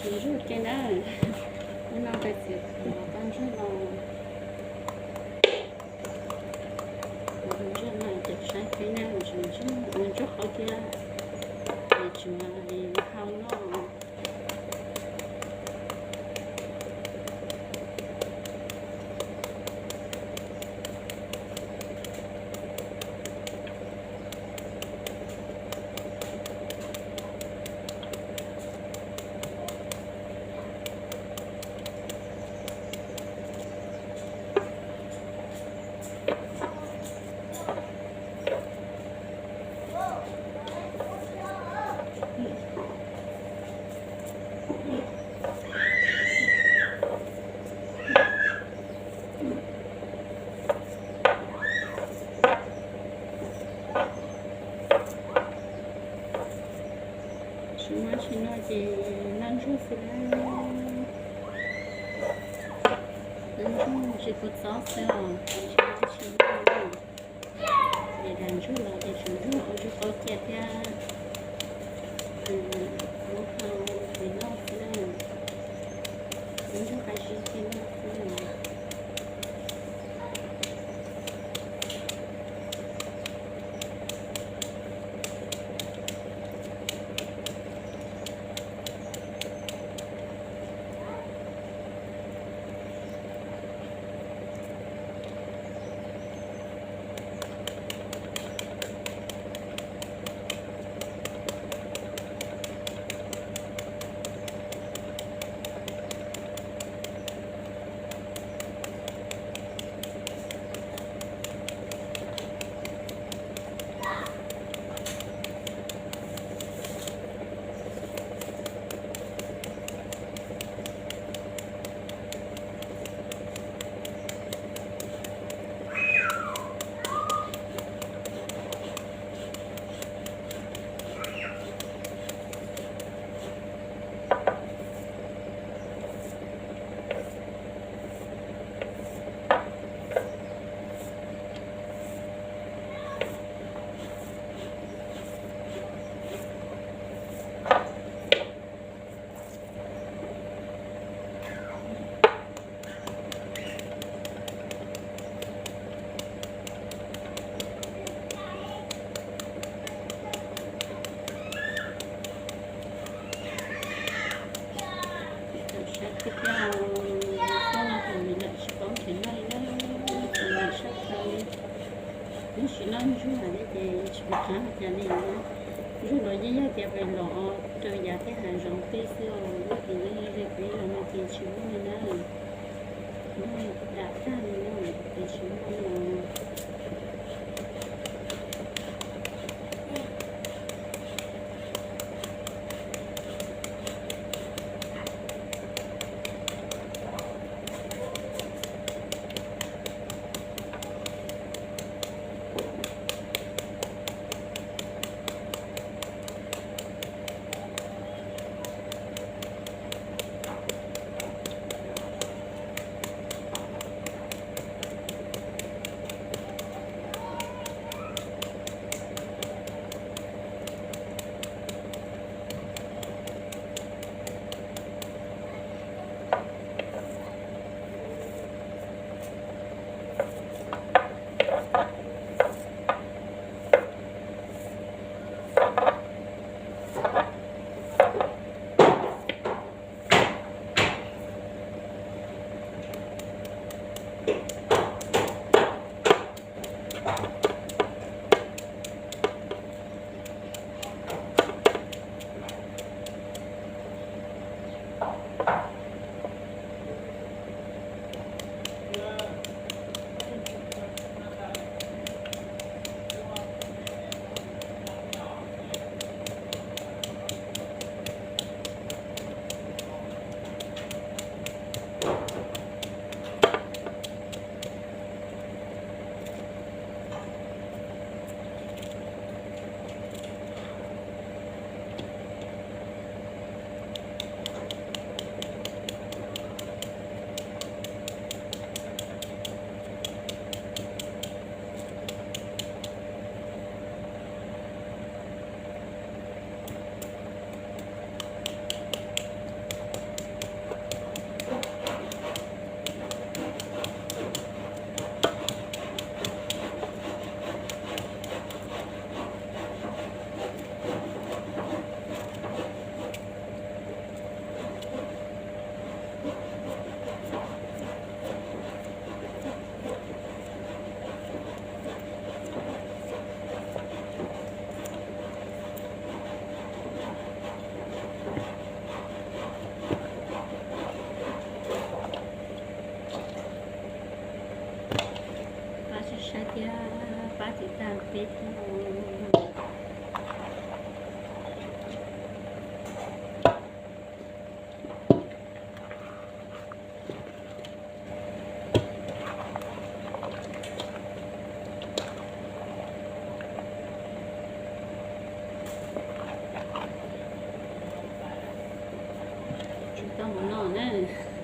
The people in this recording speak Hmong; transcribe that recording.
Ntsuag ke na, hnub no peb txiav tau ntsuag no, ntsuag no ces saib peb na, tsis ntsuag, ntsuag qhuav kiag, tsis hau noj. Tsis muaj tsis noj ces noj ntsuag xwb na. Noj ntsuag tsis kua txob xwb os, tsis muaj tsis noj. Ces dag ntsuag los ces tsis ntsuag ua ntsuag qaub cia thiab. Lub hau tsis noj xwb na. Ntsuag qab zib thiab noj xwb na. Tam sab tiag tiag, xyoo no ces lawm tsis paub nrhiav noj li na, txom nyem sab plaws li. Tab sis noj ntsuag thiab ces tsis pom qab ua cas li. Ntsuag los yeej yog tias pes los rau yav tej hav zoov tej xwb os, nyob ces yeej ze peb los no ces tsis muaj li na. Noj dam tag li na, ces tsis muaj li os. Tsis tau mus no na.